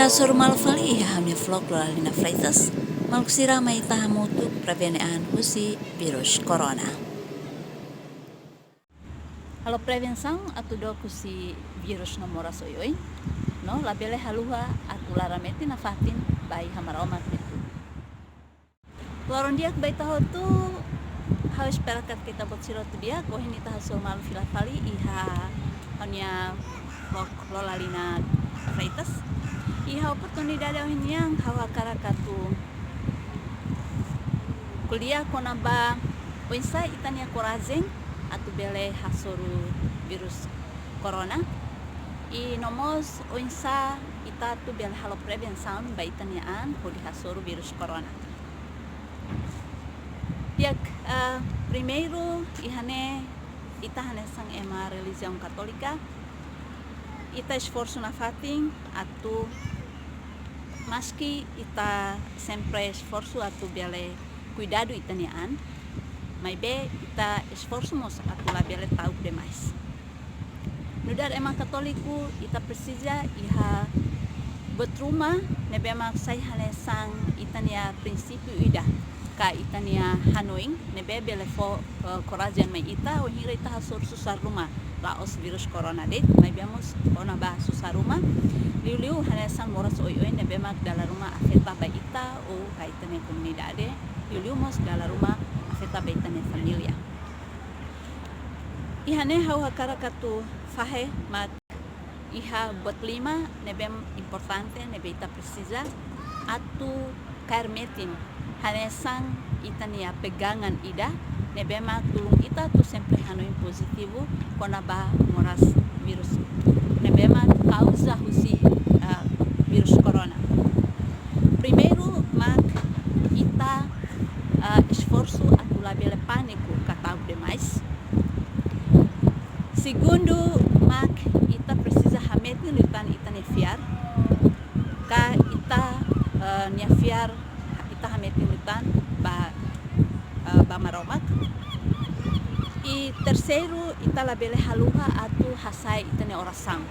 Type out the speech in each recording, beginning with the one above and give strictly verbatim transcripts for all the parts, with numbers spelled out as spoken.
Hasoru malu fali iha ha'u-nia vlog Lolalina Freitas. Maluk sira, mai ita hamutuk prevene an husi virus corona. Halo prevensaun atu dook husi virus no moras oioin, no labele haluha atu laran metin nafatin ba iha Maromak nia tulun. Loron di'ak ba ita hotu, ha'u espera katak ita-boot sira hotu di'ak. Ohin ita hasoru malu fila fali iha ha'u-nia vlog Lolalina Freitas. Iha oportunidade ohin nian ha'u hakarak atu ko'alia kona-ba oinsá ita-nia korajen atu bele hasoru virus corona. I no mós oinsá ita atu bele halo prevensaun ba ita-nia an hodi hasoru virus corona. Di'ak, ah, primeiru, iha ne'e ita hanesan ema relijiaun Katólika, ita esforsu nafatin atu, maski ita sempre esforsu atu bele kuidadu ita-nia an, maibé ita esforsu mós atu labele ta'uk demais. Nu'udar ema katóliku, ita presiza iha buat ruma ne'ebé mak sai hanesan ita-nia prinsípiu ida, ka ita-nia hanoin ne'ebé bele fó, eh, korajen mai ita, wainhira ita hasoru susar ruma, la'ós virus corona de'it, maibé mós kona-ba susar ruma. Liuliu hanesan moras oioin ne'ebé mak dala ruma afeta ba ita ou ba ita-nia komunidade, liuliu mós dala ruma afeta ba ita-nia família. Iha ne'e ha'u hakarak atu fahe mak iha buat lima ne'ebé importante ne'ebé ita presiza atu kaer metin hanesan ita-nia pegangan ida ne'ebé mak tulun ita atu sempre hanoin pozitivu kona-ba moras virus ne'ebé mak kauza husi, ah, virus corona. Primeiru mak ita, ah, esforsu atu labele pániku ka ta'uk demais. Segundu mak ita presiza hametin liután ita-nia fiar, ka ita, eh, nia fiar ita hametin liután ba, eh, ba Maromak. I terseiru, ita labele haluha atu hasa'e ita-nia orasaun.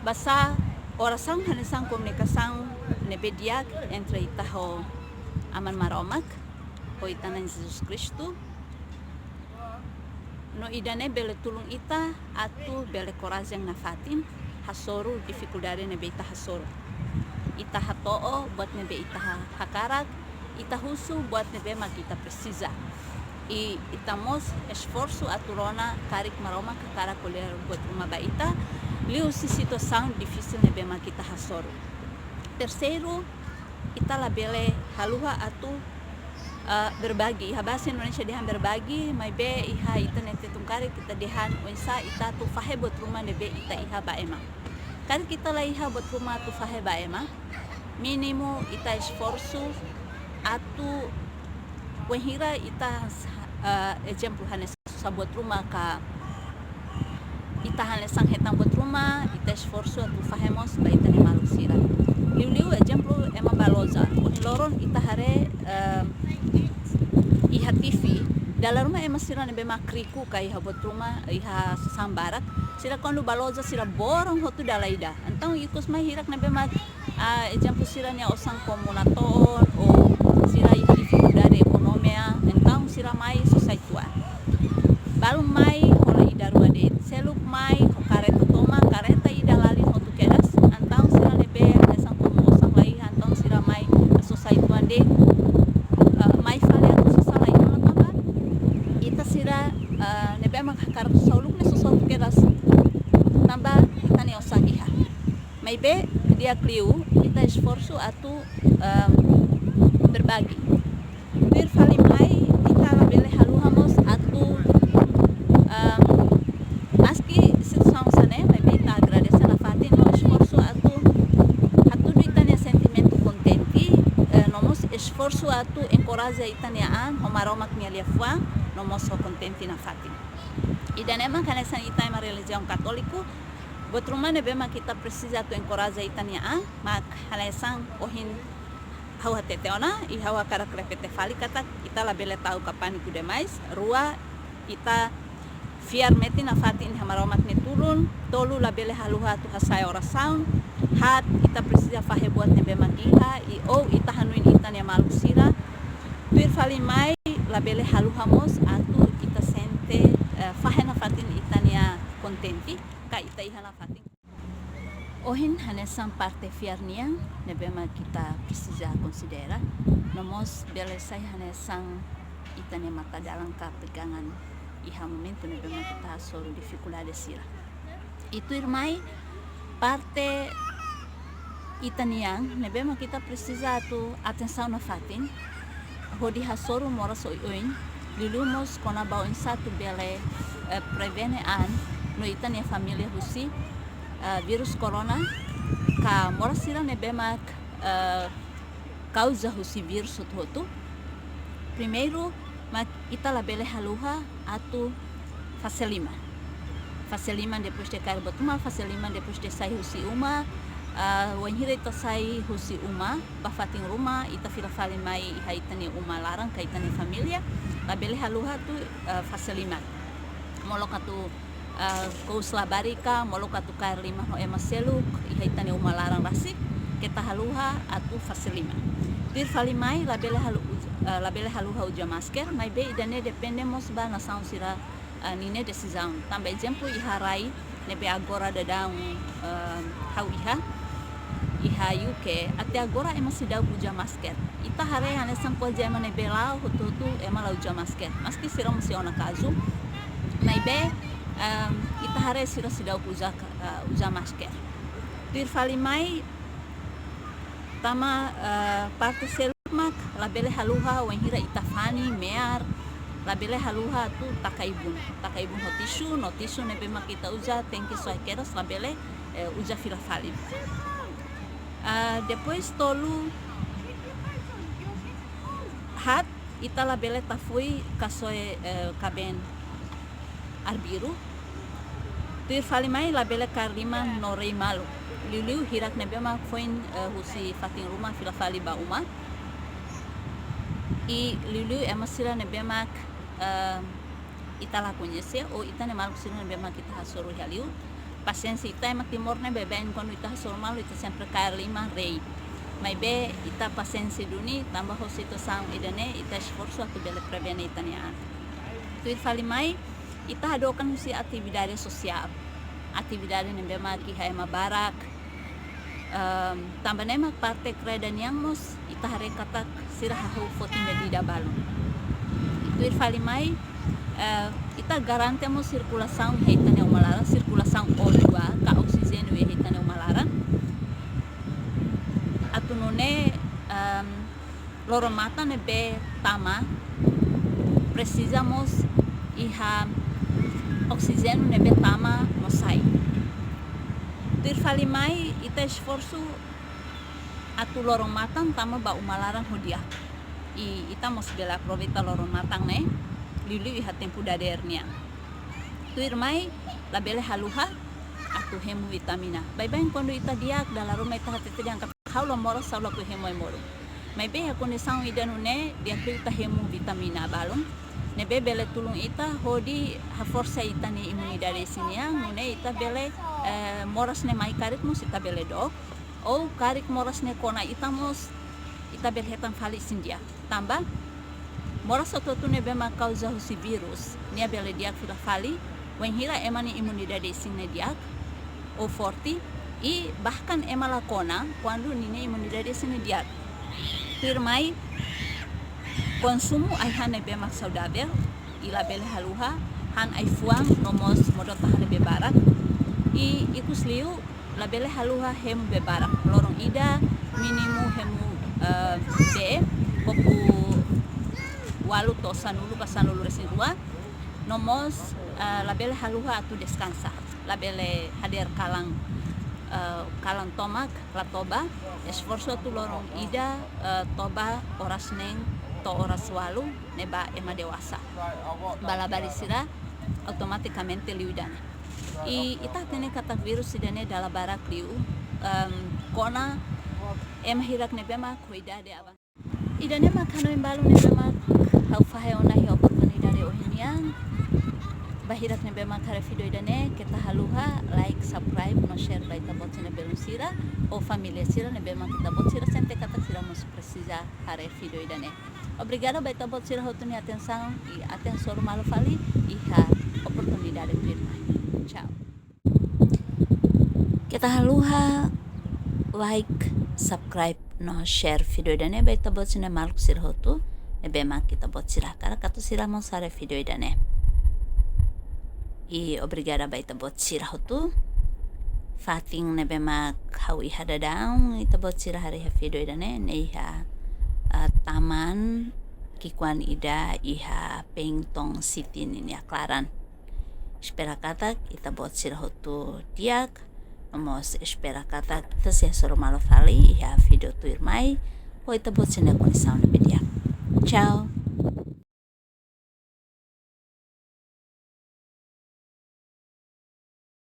Basá orasaun hanesan komunikasaun ne'ebé di'ak entre ita ho Aman Maromak, ho ita-nia Na'i Jesus Kristu. No ida-ne'e bele tulun ita atu bele korajen nafatin hasoru difikuldade ne'ebé ita hasoru. Ita hato'o buat ne'ebé ita ha-, hakarak, ita husu buat ne'ebé mak ita presiza. I ita mós esforsu atu rona karik Maromak hakarak ko'alia buat ruma ba ita, liuhusi situasaun difisil ne'ebé mak ita hasoru. Terseiru, ita labele haluha atu, eh, berbagi. Iha bahasa Indonesia dehan berbagi, maibé iha ita-nia tetun karik ita dehan oinsá ita atu fahe buat ruma ne'ebé ita iha ba ema. Karik ita la iha buat ruma atu fahe ba ema, mínimu ita esforsu atu, wainhira ita, eh, ezemplu hanesan susar buat ruma ka ita hanesan hetan buat ruma, ita esforsu atu fahe mós ba ita-nia maluk sira. Liuliu ezemplu ema ba loja. Ohin loron ita haree, eh, iha T V, dala ruma ema sira ne'ebé mak riku ka iha buat ruma, iha sasán barak, sira kuandu ba loja sira boron hotu dala ida. Entaun ikus mai hirak ne'ebé mak, ah, ezemplu sira-nia osan komu natoon, ou sira iha difikuldade ekonomia, entaun sira mai sosa uitoan. Balun mai hola ida rua de'it, seluk mai ho karreta tomak, karreta ida lalin hotu kedas, entaun sira ne'ebé hanesan komu osan la iha, entaun sira mai sosa uitoan de'it, eh, mai fali atu sosa la iha tanba ita sira, eh, ne'ebé mak hakarak sosa uluk ne'e sosa hotu kedas tanba ita-nia osan iha. Maibé di'ak liu ita esforsu atu, em, berbagi. Tuir fali mai, ita labele haluha mós atu, em, maski situasaun hanesan ne'e, maibé ita agradese nafatin no esforsu atu hatudu ita-nia sentimentu kontente, eh, no mós esforsu atu enkoraja ita-nia an ho Maromak nia liafuan, no mós ho kontente nafatin. Ida-ne'e mak hanesan ita ema relijiaun Katóliku, buat ruma ne'ebé mak ita presiza atu enkoraja ita-nia an, mak hanesan ohin ha'u hatete ona, i ha'u hakarak repete fali katak ita labele ta'uk ka pániku demais. Rua, ita Fiar metin nafatin iha Maromak nia tulun. Tolu, labele haluha atu hasa'e orasaun. Haat, ita presiza fahe buat ne'ebé mak iha, i ou ita hanoin ita-nia maluk sira. Tuir fali mai, labele haluha mós atu ita sente, eh, fahe nafatin ita-nia kontente, ka ita iha nafatin. Ohin hanesan parte fiar nian ne'ebé mak ita presiza konsidera, no mós bele sai hanesan ita-nia matadalan ka pegangan iha momentu ne'ebé mak ita hasoru difikuldade sira. I tuirmai parte ita-nian ne'ebé mak ita presiza atu atensaun nafatin, hodi hasoru moras oioin, liuliu mós kona-ba oinsá atu bele, eh, prevene an no ita-nia família husi, eh, vírus korona, ka moras sira ne'ebé mak, eh, kauza husi vírus hotu-hotu. Primeiru, mak ita labele haluha atu fase liman. Fase liman depois de kaer buat uma, fase liman depois de sai husi uma. Ah, wainhira ita sai husi uma, ba fatin ruma, ita fila fali mai iha ita-nia uma laran ka ita-nia família, labele haluha atu, ah, fase liman. Molok atu, ah, kous labarik ka, molok atu kaer liman ho ema seluk iha ita-nia uma laran rasik, keta haluha atu fase liman. Tuir fali mai, labele halu-, uj-, ah, labele haluha uza masker, maibé ida-ne'e depende mós ba nasaun sira, ah, ninia desizaun. Tanba ezemplu, iha rai ne'ebé agora daudaun, ah, ha'u iha, iha U K, até agora ema seidauk uza masker. Ita haree hanesan kuaze ema ne'ebé la'o hotu-hotu ema la uza masker. Maski sira mós iha ona kazu, maibé, ehm, ita haree sira seidauk uza ka-, ah, uza masker. Tuir fali mai, tama, eh, parte seluk mak labele haluha wainhira ita fani, mear, labele haluha atu taka ibun. Taka ibun ho tisu, no tisu ne'ebé mak ita uza tenke soe kedas, labele, eh, uza fila fali. Ah, depois tolu, haat, ita labele tafui ka soe, eh, kaben arbiru. Tuir fali mai, labele kaer liman no rei malu. Liuliu hirak ne'ebé mak foin, eh, husi fatin ruma fila fali ba uma. I liuliu ema sira ne'ebé mak, eh, ita la koñese, ou ita-nia maluk sira ne'ebé mak ita hasoru iha li'ur. Pasiénsia ita ema Timor ne'e baibain kuandu ita hasoru malu ita sempre kaer liman, rei. Maibé ita pasiénsia duni tanba ho situasaun ida-ne'e ita esforsu atu bele prevene ita-nia an. Tuir fali mai, ita hadook an husi atividade sosiál. Atividade ne'ebé mak iha ema barak. Ehm, tanba ne'e mak parte kreda nian mós ita haree katak sira hahú foti medida balun. Tuir fali mai, eh, ita garante mós sirkulasaun iha ita-nia uma laran, sirkulasaun O dua ka oksijéniu iha ita-nia uma laran. Atu nune'e, ehm, loron-matan ne'ebé tama, presiza mós iha oksijéniu ne'ebé tama no sai. Tuir fali mai, ita esforsu atu loron-matan tama ba uma laran ho di'ak. I ita mós bele aproveita loron-matan ne'e, liuliu iha tempu dadeer nian. Tuir mai, labele haluha atu hemu vitamina. Baibain kuandu ita di'ak, dala ruma ita hatete dehan katak ha'u la moras, ha'u lakohi hemu ai-moruk. Maibé iha kondisaun ida nune'e, di'ak liu ita hemu vitamina balun ne'ebé bele tulun ita hodi haforsa ita-nia imunidade isin nian, nune'e ita bele, eh, moras ne'e mai karik mós ita bele dook. Ou karik moras ne'e kona ita mós, ita bele hetan fali isin di'ak. Tanba moras hotu-hotu ne'ebé mak kauza husi vírus, nia bele di'ak fila fali wainhira ema nia imunidade isin ne'e di'ak ou forte, i bahkan ema la kona kuandu ninia imunidade isin ne'e di'ak. Tuir mai, konsumu ai-han ne'ebé mak saudavel, i labele haluha han ai-fuan no mós modo-tahan ne'ebé barak. I ikus liu, labele haluha hemu bee barak. Loron ida mínimu hemu, eh, bee kopu ualu to'o sanulu ka sanulu-resin-rua. No mós, eh, labele haluha atu deskansa. Labele hadeer kalan, eh, kalan tomak la toba. Esforsu atu loron ida, eh, toba oras neen to'o oras ualu, ne'e ba ema dewasa. Ba labarik sira, automatikamente liu ida-ne'e. I ita hatene katak vírus ida-ne'e dala barak liu, em, kona ema hirak ne'ebé mak ho idade avan. Ida-ne'e mak hanoin balun ne'ebé mak ha'u fahe ona iha oportunidade ohin nian. Ba hirak ne'ebé mak haree vídeo ida-ne'e, keta haluha like, subscribe no share ba ita-boot sira-nia belun sira, ou família sira ne'ebé mak ita-boot sira sente katak sira mós presiza haree vídeo ida-ne'e. Obrigada ba ita-boot sira hotu nia atensaun, i até hasoru malu fali iha oportunidade tuirmai. Tchau. Keta haluha like, subscribe no share vídeo ida-ne'e ba ita-boot sira-nia maluk sira hotu ne'ebé mak ita-boot sira hakarak atu sira mós haree vídeo ida-ne'e. I obrigada ba ita-boot sira hotu. Fatin ne'ebé mak ha'u iha daudaun ita-boot sira haree iha vídeo ida-ne'e, ne'e iha, ah, taman ki'ikoan ida iha Pengtong City ninia klaran. Espera katak ita-boot sira hotu di'ak, no mós espera katak ita sei hasoru malu fali iha vídeo tuirmai, ho ita-boot sira-nia kondisaun ne'ebé di'ak. Tchau.